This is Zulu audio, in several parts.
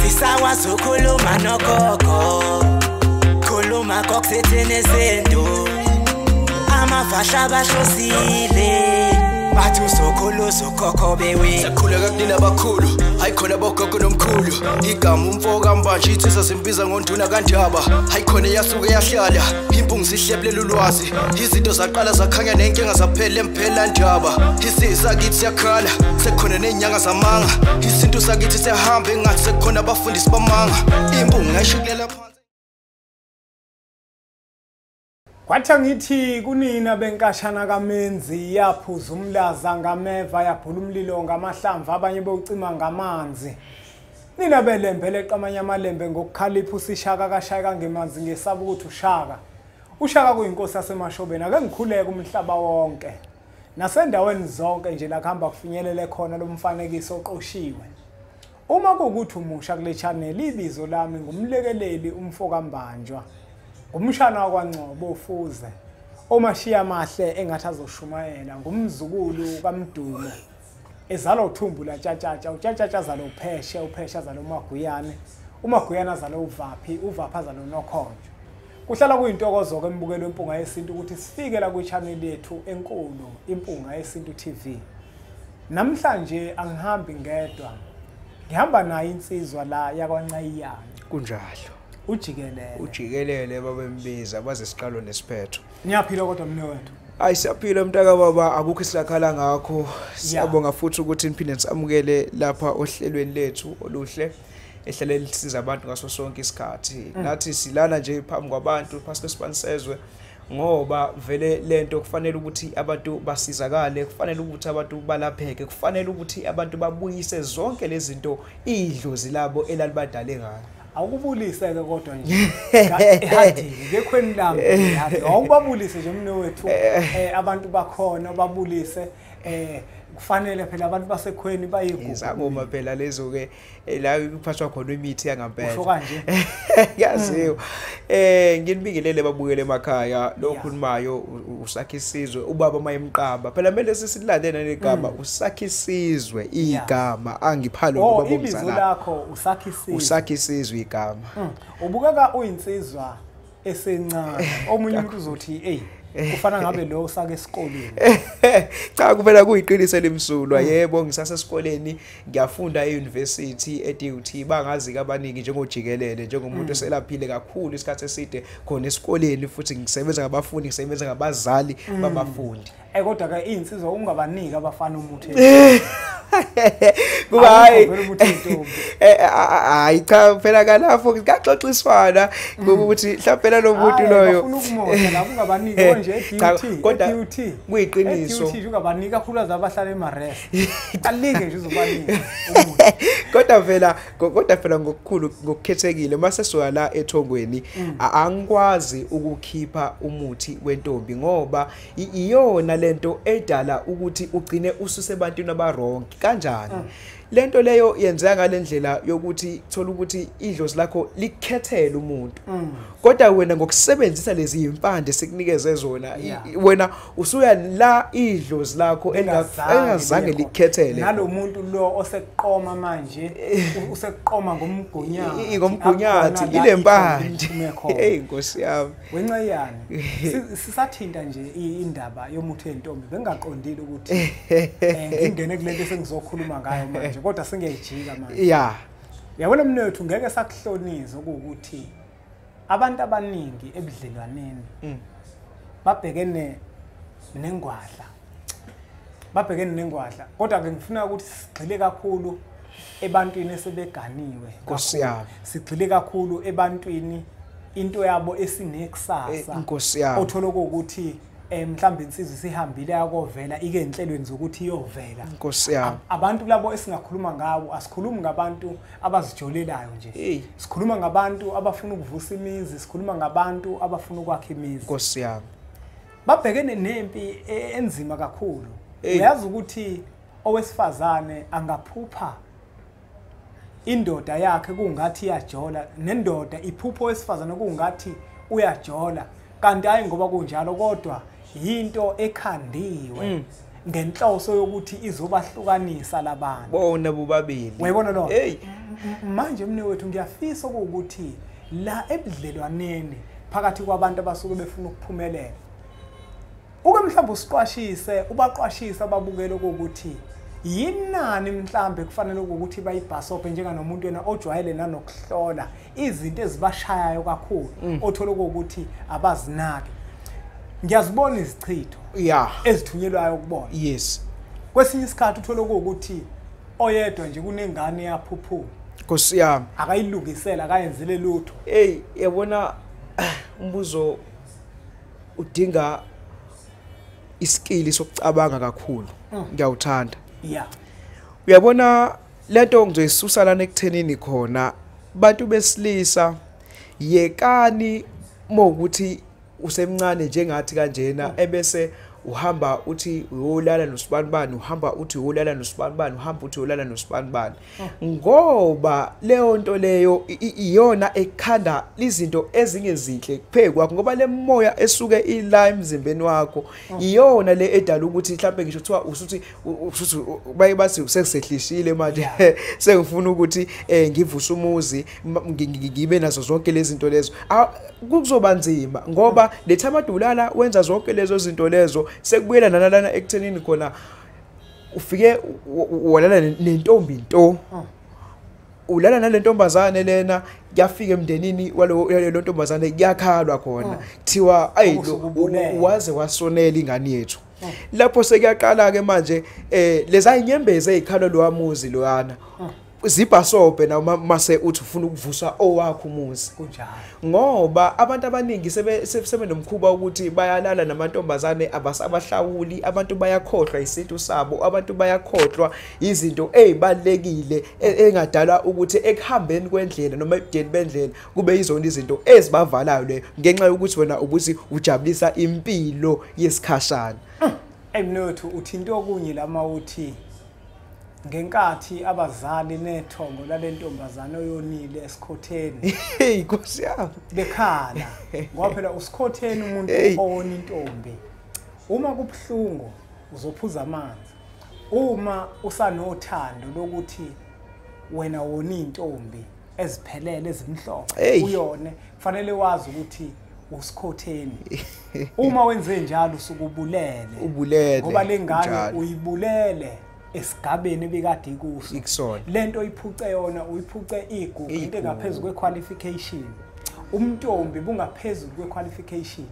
Asisakwazi ukukhuluma nogogo, khuluma kokusethene sento. Amafahla bahlosile, bathi usokhulu sokhokho bewe. Sakhuleka kunina abakhulu, hayi khona bogogo nomkhulu. Igama umfo kaMbanje insizwa simbiza ngonduna kaNdaba. Hayi khona yasuke yahlala, impungu sihlebulela ulwazi. Izinto zaqala zakhanya nenkinga zaphela emphela ndaba. Isizwe sakithi siyakhala, sekukhona nezinyanga zamanga. Isintu sakithi siyahamba engathi sekukhona abafundisi bamanga. Impungu ngayishukulela phansi. Kwathi ngithi kunina benkashana kaMenzi yaphuza umlaza ngameva yaphula umlilo ngamahlamvu abanye bewucima ngamanzi. Nina belembe leqamanye amalembe ngokukhalipha usishaka kashayeka ngemanzi ngesaba ukuthi ushaka. Ushaka kuyinkosi yaseMashobeni ake ngikhuleke umhlaba wonke. Nasendaweni zonke nje la kuhamba kufinyelele khona lo mfanekiso oqoshiwe. Uma kuwukuthi umusha kule channel ibizo lami ngumlekeleli umfo kaMbanjwa. Umshana wakwaNgcobo ufuze omashiya amahle engathi azoshumayela ngumzukulu kaMdumo ezalwa uthumbu la tshatshatsha utshatshatsha azalwa upheshe upheshe azalwa uMaguyane uMaguyane azalwa uVaphi uVaphi azalwa uNokhonjo. Kuhlala kuyintokozo ke embukelo weMpunga Yesintu ukuthi sifike la kwi-channel yethu enkulu iMpunga Yesintu TV. Namhlanje angihambi ngedwa, ngihamba nayo insizwa la yakwaNcayiyane. Kunjalo. Ujikelele. Ujikelele babembiza baze siqalo nesiphetho. Niyaphila kodwa mne wethu? Hayi siyaphila mntaka baba, akukho isilakhala ngakho. Siyabonga futhi ukuthi niphinde nisamukele lapha ohlelweni lethu oluhle ehlele lisiza abantu ngaso sonke isikhathi. Nathi silana nje phambi kwabantu phasi kwesipanisezwe ngoba vele lento kufanele ukuthi abantu basizakale, kufanele ukuthi abantu balapheke, kufanele ukuthi abantu babuyise zonke lezi zinto idlozi labo elalibadale ngayo. Awukubulise ke kodwa nje ehadini ngekhweni lami ehadini awubabulise nje mne wethu abantu bakhona babulise kufanele phela abantu basekhweni bayigugu izangoma phela lezo ke la kuphathwa khona imithi yangampela usho kanje yaziwa. Nginibingelele babukele emakhaya lokhulumayo usakhe isizwe ubaba mayemqaba phela kumele sisilandele negama usakhe isizwe igama angiphalo ubaba omzala ibizo lakho usakhe isizwe usakhe isizwe igama. Ubukeka uyinsizwa esencane omunye umuntu uzothi hey kufana ngabe lo usake esikoleni. Cha kuphela kuyiqiniso elimsulwa. Yebo ngisasesikoleni ngiyafunda e-university e-DUT bangazi abaningi njengojikelele njengomuntu oselaphile kakhulu isikhathi eside khona esikoleni futhi ngisebenza ngabafundi ngisebenza ngabazali babafundi. Kodwa ke insizwa ungabaniki abafana umuthi. Kuba hayi hayi cha phela kalapho kaxoxiswana ukuthi mhlawumbe lo muntu loyo ufuna ukumosha lapho ungabaniki nje e-DUT kodwa kuyiqiniso e-DUT ungabaniki kakhulu abahlala emares alinge nje uzobanika umuthi. Kodwa phela ngokukhulu ngokukhethekile mase soya la ethongweni angikwazi ukukhipha umuthi wentombi ngoba iyona lento edala ukuthi ugcine ususebantwini abaronke. Kanjani lento leyo yenzeka ngalendlela yokuthi thola ukuthi idlozi lakho likhethele umuntu kodwa wena ngokusebenzisa lezi impande sikunikeze zona wena usuya la idlozi lakho engazange likhethele nalomuntu lo osekuqoma manje usekuqoma ngomgunyathi ngomgunyathi ile mpande. Hey Nkosi yami wenca yani sisathinta nje indaba yomuthi wentombi bengaqondile ukuthi ngingene kulento esengizokhuluma ngayo manje kodwa singeyijika manje. Uyabona mnethu ngeke sakuhloniza ukuthi abantu abaningi ebudlelwaneni babhekene nengwadla. Babhekene nengwadla kodwa ke ngifuna ukuthi sigxile kakhulu ebantwini esebeganiwe. Nkosi yami. Sigxile kakhulu ebantwini into yabo esinekusasa. Nkosi yami. Othola ukuthi mhlawumbe insizwa isihambile yakovela ike enhlelweni zokuthi iyovela. Nkosi yami. Abantu labo esingakhuluma ngabo asikhulumi ngabantu abazijolelayo nje. Sikhuluma ngabantu abafuna ukuvusa imizi, sikhuluma ngabantu abafuna ukwakha imizi. Nkosi yami. Babhekene nempi enzima kakhulu. Uyazi ukuthi owesifazane angaphupha indoda yakhe kungathi iyajola nendoda iphupho owesifazane kungathi uyajola kanti hayi ngoba kunjalo kodwa yinto ekhandiwe ngenhloso yokuthi izobahlukanisa labantu bona bobabili. Uyayibona lo? Hey, Manje mne wethu ngiyafisa ukuthi la ebudlelwaneni phakathi kwabantu abasuke befuna ukuphumelela, uke mhlawumbe usiqwashise, ubaqwashise ababukele ukuthi yinani mhlambe kufanele ukuthi bayibhasope njenganomuntu yena ojwayele nanokuhlola izinto ezibashayayo kakhulu, othola ukuthi abazinaki. Ngiyazibona izichitho ezithunyelwayo kubona. Yes. Kwesinye isikhathi uthola ukuthi oyedwa nje kunengane yaphuphuma. Nkosi yami. Akayilungisela, akayenzile lutho. Hey, yabona umbuzo udinga iskili sokucabanga kakhulu. Ngiyawuthanda. Yeah. Uyabona lento ngizoyisusa lana ekuthenini khona bantu besilisa, yekani mawukuthi usemncane njengathi kanjena ebese uhamba uthi uyolala nosibanibani, uhamba uthi uyolala nosibanibani, uhamba uthi uyolala nosibanibani, ngoba leyo nto leyo iyona ekhanda izinto ezingezinhle kuphe kwakho, ngoba le moya esuke ila emzimbeni wakho iyona le edala ukuthi mhlawumbe ngisho kuthiwa usuthi baye bathi sekusehlishile manje, sengifuna ukuthi ngivuse umuzi, ngibe nazo zonke lezi zinto lezo, kuzoba nzima ngoba le time adulala wenza zonke lezo zinto lezo, sekubuyela nalana ekuthenini khona ufike walala nentombi nto, ulala nalentombazane lena, kuyafika emndenini walo ntombazane kuyakhalwa khona, kuthiwa ayi waze wasonela ingane yethu. Lapho sekuyaqala ke manje leza inyembezi ezikhalwa lo wamuzi loyana zibhasobhe na mase uthi ufuna ukuvusa owakho umuzi. Kunjalo. Ngoba abantu abaningi sebenomkhuba ukuthi bayalala namantombazane abasabahlawuli, abantu bayakhohlwa isintu sabo, abantu bayakhohlwa izinto ezibalekile engadala ukuthi ekuhambeni kwendlela noma ebudeni bendlela kube izona izinto ezibavalayo leyo, ngenxa yokuthi wena ubuthi ujabulisa impilo yesikhashana. Emnotho uthinto okunye lama uthi ngenkathi abazali nethongo lalentombazane oyonile esikhotheni, hey Nkosi yami, bekhala ngoba phela usikhotheni umuntu owona intombi. Uma kubhlungu uzophuza amanzi, uma usanothando lokuthi wena wona intombi eziphelele ezimhlophe uyone, kufanele wazi ukuthi usikhotheni. Uma wenze njalo usukubulele, ubulele, ngoba lengane uyibulele esigabeni ebekade ikuso. Lento oyiphuce yona uyiphuce igugu, into engaphezulu kwequalification. Umntombi bungaphezulu kwequalification.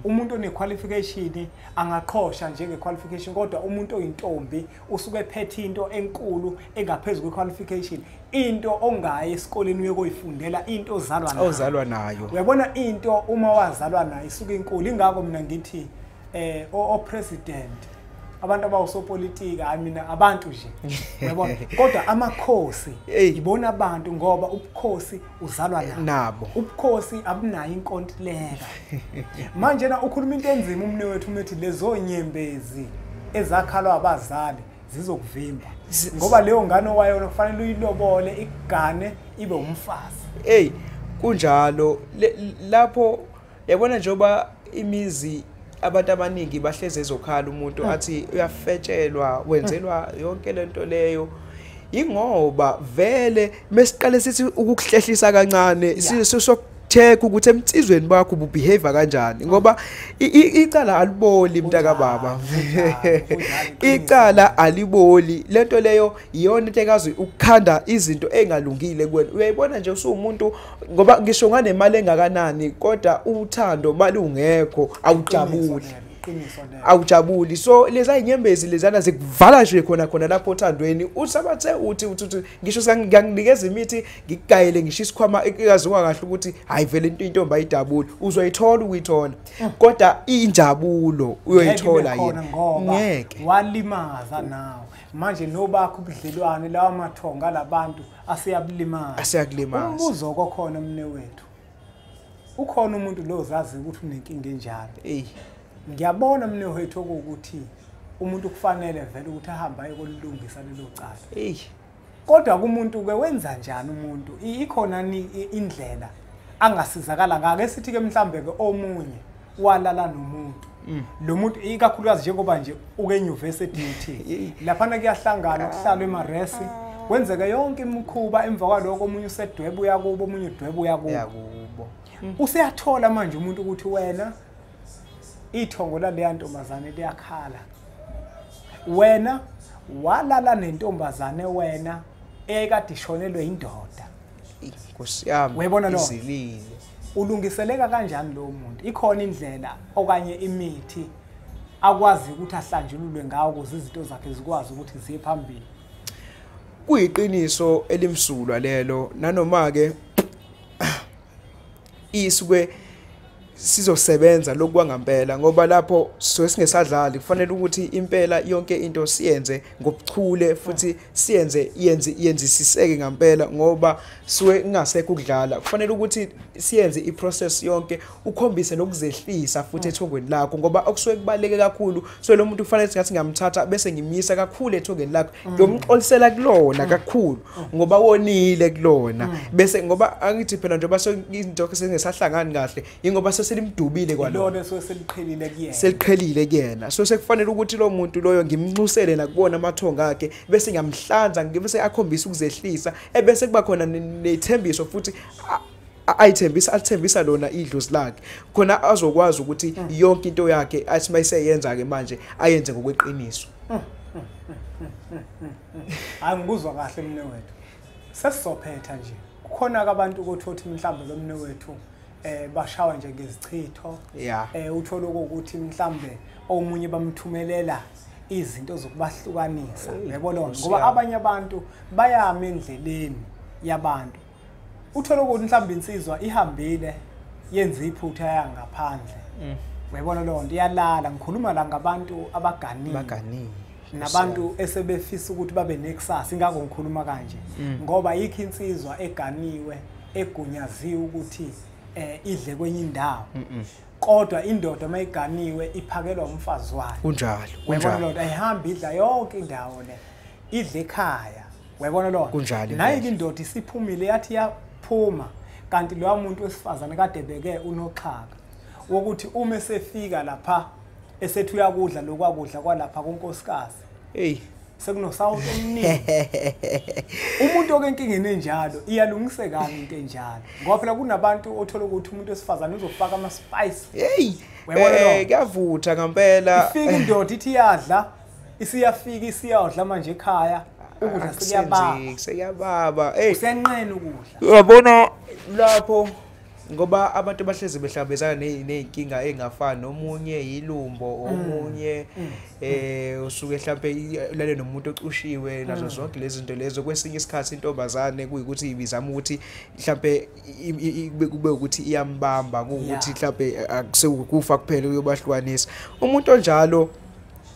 Umuntu onequalification angaqhosha njengequalification, kodwa umuntu oyintombi usuke ephethe into enkulu engaphezulu kwequalification, into ongayi esikoleni uye koyifundela, into ozalwa nayo. Ozalwa nayo. Uyabona into uma wazalwa nayo isuke inkulu. Ingakho mina ngithi o president, abantu abawusopolitika, I mean abantu nje, uyabona, kodwa amakhosi ibona abantu, ngoba ubukhosi uzalwa nabo, ubukhosi abunayo inkontileka. Manje na ukhuluma into enzima umne wethu umethi lezo nyembezi ezakhalwa abazali zizokuvimba, ngoba leyo ngane owayona kufanele uyilobole ikugane ibe umfazi. Hey kunjalo lapho yabona, njengoba imizi abantu abaningi bahleze ezokhala umuntu athi uyafetshelwa, wenzelwa yonke lento leyo, ingoba vele mesiqale sithi ukukuhlehlisa kancane sisokucheck ukuthi emtsizweni bakho ubehave kanjani, ngoba icala aliboli mntaka baba, icala aliboli. Lento leyo iyona into ekazi ukukhanda izinto engalungile kuwena. Uyayibona nje usuwumuntu, ngoba ngisho nganemali engakanani kodwa uthando mali ungekho awujabuli, awujabuli. So leza inyembezi lezana zikuvala nje khona khona lapho othandweni. Usabathe uthi ngisho ngiyakunikeza imithi ngikugayele ngisho isikhwama ekaziwa kahle ukuthi hayi vele intombi ayidabuli, uzoyithola ukuyithola, kodwa injabulo uyoyithola yini? Ngeke walimaza nawe manje nobakho ubudlelwane lawa mathonga labantu asiyabulimaza, asiyakulimaza. Umbuzo kokhona mne wethu, ukhona umuntu lo zazi ukuthi unenkinga enjalo? Ngiyabona mina wethu ukuthi umuntu kufanele vele ukuthi ahambe aye kolungisa lelo cala. Kodwa kumuntu ke wenza njani umuntu? Ikhona ni indlela angasizakala ngake sithi ke mhlambe ke omunye walala nomuntu. Lo muntu ikakhulukazi njengoba nje uke university uthi laphana kuyahlangana kuhlalwe emaresi, Kwenzeke yonke imikhuba emva kwaloko omunye usedweba uyakubo, omunye udweba uyakubo. Useyathola manje umuntu ukuthi wena ithongo laleya ntombazane liyakhala. Wena walala nentombazane wena eyayikade ishonelwe indoda. Nkosi yami, uyabona lo izilile. Ulungiseleka kanjani lo muntu? Ikhona indlela okanye imithi akwazi ukuthi ahlanjululwe ngawo ukuze izinto zakhe zikwazi ukuthi ziye phambili? Kuyiqiniso elimsulwa lelo, nanoma ke isuke sizosebenza lokwangampela, ngoba lapho soke singesadlali, kufanele ukuthi impela yonke into siyenze ngobuchule futhi siyenze yenzisiseke ngampela, ngoba suke kungasekho ukudlala. Kufanele ukuthi siyenze iprocess yonke, ukhombise nokuzehlisa futhi ethongweni lakho, ngoba okusuke kubaleke kakhulu. So lo muntu kufanele ngathi ngamthatha bese ngimisa kakhulu ethongweni lakho, ngiyomxolisela kulona kakhulu ngoba wonile kulona, bese ngoba angithi phela njengoba izinto sengesahlangani kahle, ingoba selimdubile kwalona leso seliqhelile kuyena, seliqhelile kuyena. So sekufanele ukuthi lo muntu loyo ngimnxusele nakubona amathonga akhe, bese ngiyamhlanza, bese akhombisa ukuzehlisa, ebese kuba khona nethembiso futhi ayithembisa, alithembisa lona idlozi lakhe, khona azokwazi ukuthi yonke into yakhe athi mayiseyenza ke manje ayenze ngokweqiniso. Angikuzwa kahle mne wethu, sesizophetha nje. Kukhona abantu ukuthi mhlambe lo mne wethu bashawa nje ngezichitho, uthola ukuthi mhlambe omunye bamthumelela izinto zokubahlukanisa, yebo, ngoba abanye abantu bayama endleleni yabantu. Uthola ukuthi mhlambe insizwa ihambile yenza iphutha yangaphandle, uyabona leyo nto, iyalala. Ngikhuluma la ngabantu abaganile nabantu esebefisa ukuthi babe nekusasa, ingakho ngikhuluma kanje, ngoba yikho insizwa eganiwe egunyaziwe ukuthi idle kwenye indawo, kodwa indoda mayiganiwe iphakelwa umfazi wayo. Kunjalo, kunjalo. Ayihambi idla yonke indawo le, idle ekhaya, uyabona lo. Kunjalo. Nayi indoda isiphumile yathi yaphuma, kanti loya muntu wesifazane kade beke unoxhaka wokuthi uma esefika lapha esethi uyakudla lokwakudla kwalapha kunkosikazi, hey, sekunosawuti omningi. Umuntu okenkingeni enjalo iyalungisekani into enjalo, ngoba phela kunabantu othola ukuthi umuntu wesifazane uzofaka ama spice. Hey, kuyavutha ngempela. Ifika indoda ithi iyadla, isiyafika isiyodla manje ekhaya, ukudla sekuyababa, sekuyababa. Hey, usenqena ukudla. Uyabona lapho, ngoba abantu bahlezi behlangabezana nezinkinga engafani, nomunye yilumbo, omunye usuke mhlambe ulale nomuntu ocushiwe, nazo zonke lezi zinto lezo. Kwesinye isikhathi intombazane kuyikuthi ibizama ukuthi mhlambe kube ukuthi iyambamba, ukuthi mhlambe akusekufa kuphela uyobahlukanisa. Umuntu onjalo,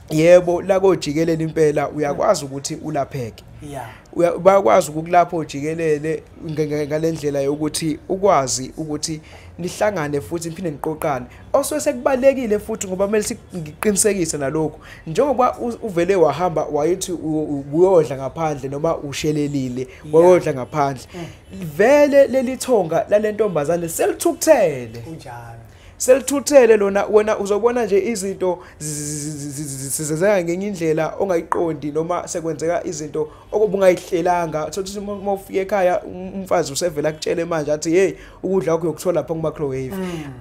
yebo, la kojikelela impela uyakwazi ukuthi ulapheke. Bayakwazi ukukulapha ojikelele ngalendlela yokuthi ukwazi ukuthi nihlangane futhi niphinde niqoqane. Osuke sekubalekile futhi, ngoba kumele siqinisekise nalokho, njengoba uvele wahamba wayethi uyodla ngaphandle noma ushelelile wayodla ngaphandle, vele leli thonga lalentombazane selithukuthele. Kunjalo, selithuthele lona. Wena uzobona nje izinto zizenzeka ngenye indlela ongayiqondi, noma sekwenzeka izinto okubungayihlelanga. Thothi uma ufika ekhaya umfazi usevela akutshele manje athi hey, ukudla kwakho uyokuthola lapha ku-microwave.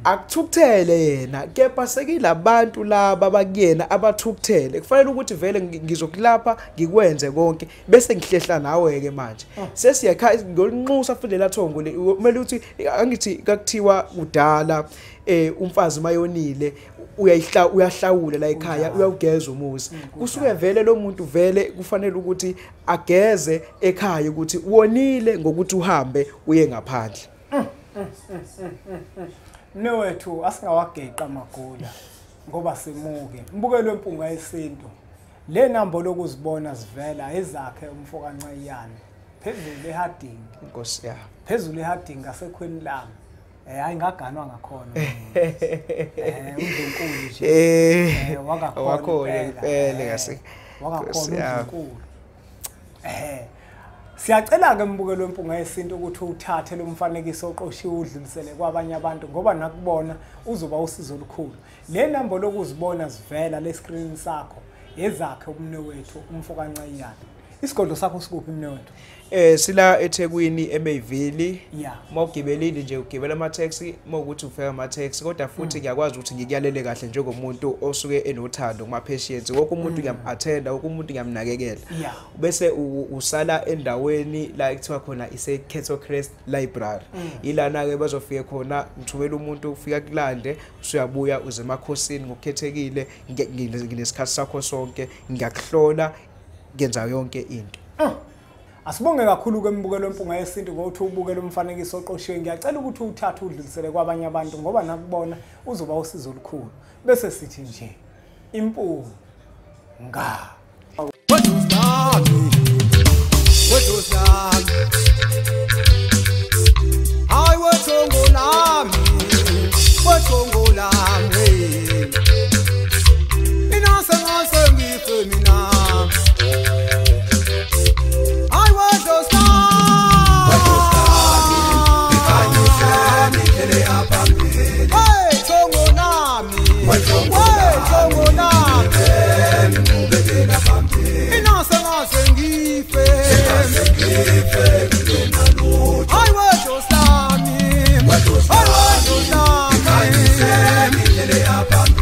Akuthukuthele yena, kepha sekilabantu laba bakuyena abathukuthele. Kufanele ukuthi vele ngizokulapha ngikwenze konke bese ngihlehla nawe ke manje. Sesiyakhaya ngolinxusa futhi lathongo kumele ukuthi angithi kakuthiwa kudala umfazi mayonile uyahlawula la ekhaya, uyawugeza umuzi. Kusuke vele lo muntu vele kufanele ukuthi ageze ekhaya ukuthi wonile ngokuthi uhambe uye ngaphandle. Mnewethu, asingawageqa amagula ngoba simuke. Mbukelo wempunga yesintu, le nambo lokuzibona zivela ezakhe umfo kaNcayiyane phezulu eHarding. Inkosi yami, phezulu eHarding ngasekhweni lami. Hayi, ngaganwa ngakhona. Undlunkulu nje. Wakakhona impela ngase. Wakakhona undlunkulu. Siyacela ke mbukelo wempunga yesintu ukuthi uthathe lo mfanekiso oqoshiwe udlulisele kwabanye abantu, ngoba nakubona uzoba usizo olukhulu. Le nambo lokuzibona zivela le screen sakho ezakhe umne wethu umfo kaNcayiyane. Isigodlo sakho sikuphi mnewethu? Sila eThekwini eMayville. Yeah. Mawugibelile nje ugibela ama taxi, mawukuthi ufika ama taxi, kodwa futhi ngiyakwazi ukuthi ngikuyalele kahle njengomuntu osuke enothando kuma patients. Wonke umuntu ngiyam-attenda, wonke umuntu ngiyamnakekela. Yeah. Bese usala endaweni la ekuthiwa khona ise Cato Crest Library. Ilana ke bazofika khona, ngithumela umuntu ufika kulande, usuyabuya uze emakhosini ngokukhethekile, nginesikhathi sakho sonke, ngiyakuhlola, ngenza yonke into. Asibonge kakhulu kwembukelo Mpunga Yesintu ngokuthi ubukele umfanekiso oqoshiwe. Ngiyacela ukuthi uwuthathe udlulisele kwabanye abantu ngoba nakubona uzoba usizo olukhulu. Bese sithi nje impunga. Hayi wethongo lami, wethongo lami, mina sengase ngife mina. I